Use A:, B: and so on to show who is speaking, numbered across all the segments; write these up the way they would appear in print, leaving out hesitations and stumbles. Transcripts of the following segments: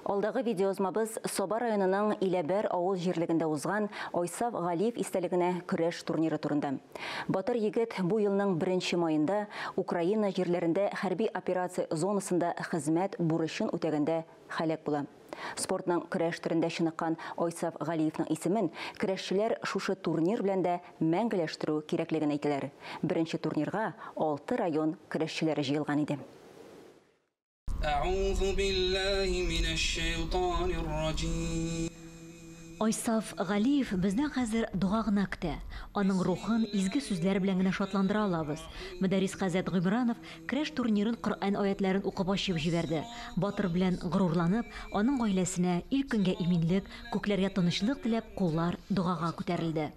A: Алдагы видеоязмабыз Саба районының Иләбәр авыл җирлегендә узган Айсаф Галиев истәлегенә көрәш турниры турында. Батыр егет бу елның 1 маенда Украина җирләрендә хәрби операция зонасында хезмәт бурычын үтәгәндә һәлак була. Спортның көрәш төрендә чыныккан Айсаф Галиевның исемен көрәшчеләр шушы турнир белән дә мәңгеләштерү кирәклеген әйтәләр. Беренче турнирга 6 район көрәшчеләре җыелган иде.
B: أعوذ بالله من الشيطان الرجيم.
C: Айсаф Галиев бездән хәзер дога гына көтә. Аның рухын изге сүзләр белән генә шатландыра алабыз. Мөдәррис хәзрәт Гыймранов көрәш турнирын Коръән аятларын укып ачып җибәрде. Батыр белән горурланып, аның гаиләсенә ил-көнгә иминлек, күкләргә тынычлык теләп куллар догага күтәрелде.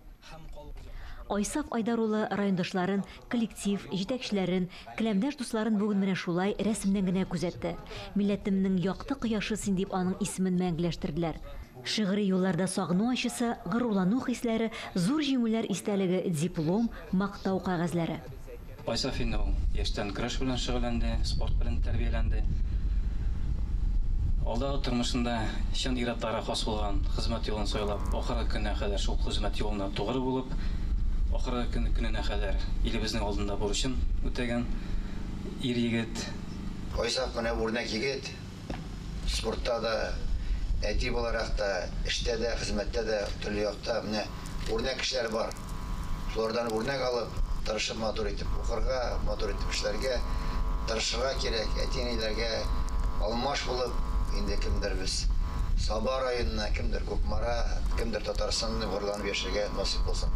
C: Айсаф Айдар улы райондашларын, коллектив, җитәкчеләрен, келәмдәш дусларын бүген менә шулай рәсемнән генә күзәтте. Милләтемнең якты кояшы син дип аның исемен мәңгеләштерделәр. Шигъри юлларда сагыну ачысы, горурлану хисләре, зур җиңүләр истәлеге, диплом, мактау кәгазьләре.
D: Айсаф инде ул яшьтән көрәш белән шөгыльләнде, спорт белән тәрбияләнде. Алдагы тормышында чын ир-атларга хас булган хезмәт юлын сайлап, ахыргы көненә кадәр шул хезмәт юлына тугры булып, ахыргы көненә кадәр илебезнең алдында бурычын үтәгән ир-егет.
E: Айсаф менә үрнәк егет, спортта да, әти буларак та, эштә дә, хезмәттә дә, төрле якта менә үрнәк кешеләр бар. Шулардан үрнәк алып, тырышып матур итеп укырга, матур итеп эшләргә, тырышырга кирәк, әти-әниләргә алмаш булып, инде кемдер без Саба районына, кемдер Кукмара, кемдер Татарстанны горурланып яшәргә насыйп булсын.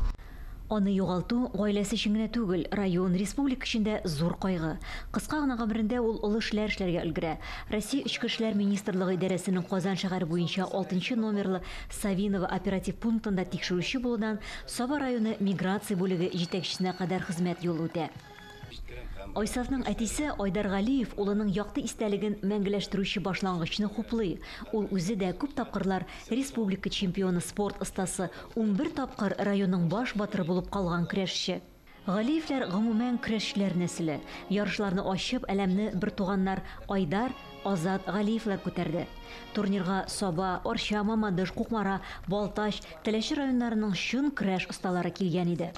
C: Аны югалту гаиләсе өчен генә түгел, район, республика өчен дә зур кайгы. Кыска гына гомерендә ул олы эшләр эшләргә өлгерә. Россия Эчке эшләр министрлыгы идарәсенең Казан шәһәре буенча 6 номерлы Савиново оператив пунктында тикшерүче булудан Саба районы миграция бүлеге җитәкчесенә кадәр хезмәт юлы үтә. Айсафның әтисе Айдар Галиев улының якты истәлеген мәңгеләштерүче башлангычны хуплый. Ул үзе дә күп тапкырлар республика чемпионы, спорт остасы, 11 тапкыр районның баш батыры булып калган көрәшче. Галиевләр гомумән көрәшчеләр нәселе. Ярышларны ачып, әләмне бер туганнар Айдар, Азат Галиевләр күтәрде. Турнирга Саба, Арча, Мамадыш, Кукмара, Балтач, Теләче районнарының чын көрәш осталары килгән иде.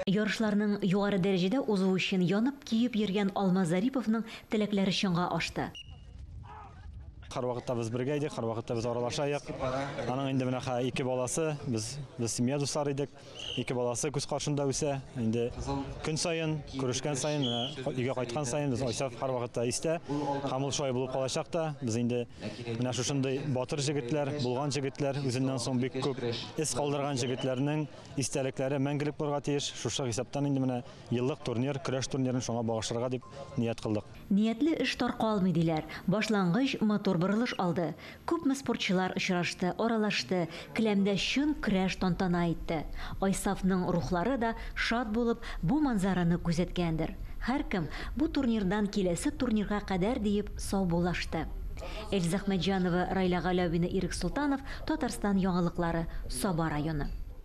C: Ярышларның югары дәрәҗәдә узуы өчен янып киеп йөргән Алмаз Зариповның теләкләре чынга ашты.
F: Һәрвакытта без бергә идек, һәрвакытта без аралашайык. Аның инде менә ике баласы, без семья дуслары идек. Ике баласы күз каршында үсә. Инде көн саен, күрешкән саен, өйгә кайткан саен без Айсаф һәрвакытта истә. Һәм ул шулай булып калачак та. Без инде менә шушындый батыр җегетләр, булган җегетләр, үзеннән соң бик күп эз калдырган җегетләрнең истәлекләре мәңгелек булырга тиеш. Шушы хисаптан инде менә еллык турнир, көрәш турнирын шуңа багышларга дип ният кылдык.
C: Ниятле эш таркалмый диләр. Башлангыч матур борылыш алды. Күпме спортчылар очрашты, аралашты, келәмдә чын көрәш тантана итте. Айсафның рухлары да шат булып бу манзараны күзәткәндер. Һәркем бу турнирдан киләсе турнирга кадәр диеп саубуллашты. Эльза Әхмәтҗанова, Райла Галәвина, Ирек Султанов, Татарстан яңалыклары, Саба районы.